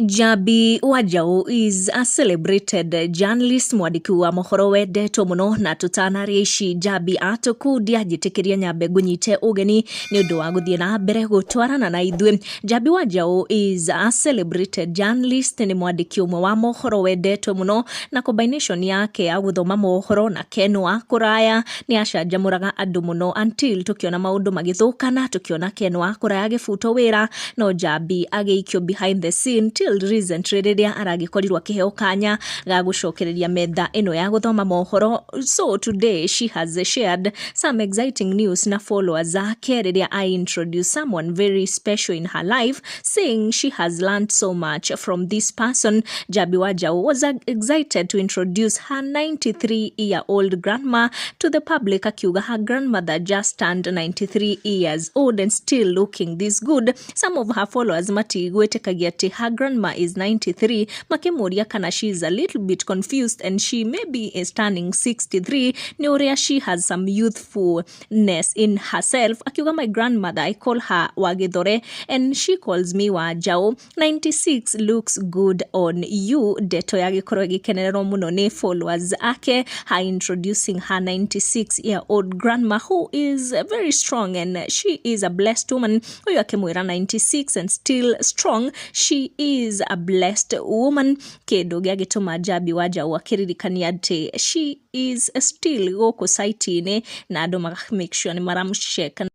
Njambi Wanjaũ is a celebrated journalist, mwandĩki wa mohoro wendetwo mũno, na tũtanaria ici Njambi atũkundia njĩtĩkĩria nyambe ngũnyite ũgeni nĩ ũndũ wa gũthiĩ na mbere gũtwarana na ithuĩ. Njambi Wanjaũ is a celebrated journalist, nĩ mwandĩki ũmwe wa mohoro wendetwo mũno, na combination yake ya gũthoma mohoro na Ken wa Kũraya nĩ acanjamũraga andũ mũno until tũkĩona maũndũ magĩthũkana, tũkĩona Ken wa Kũraya agĩbutwo wĩra, no Njambi agĩikio behind the scene till recently rĩrĩa aragĩkorirwo akĩheo kanya ga gũcokereria metha ĩno ya gũthoma mohoro. So today she has shared some exciting news na followers ake rĩrĩa I introduce someone very special in her life, saying she has learned so much from this person. Njambi Wanjaũ was excited to introduce her 93-year-old grandma to the public, akiuga her grandmother just turned 93 years old and still looking this good. Some of her followers matigwĩtĩkagia atĩ her grandma is 93, makĩmũria kana she is a little bit confused and she maybe is turning 63 nĩ ũrĩa she has some youthfulness in herself. Akiuga, "My grandmother, I call her Wagithore and she calls me Wanjaũ. 96 looks good on you." Ndeto yagĩkorwo ĩgĩkenererwo mũno nĩ followers ake, her introducing her 96-year-old grandma who is very strong and she is a blessed woman. Ũyũ akĩmwĩra 96 and still strong, she is a blessed woman, kĩndũ gĩagĩtũma Njambi Wanjaũ akĩririkania atĩ she is still gũkũ site-inĩ na andũ maka make sure nĩ maramũcheck.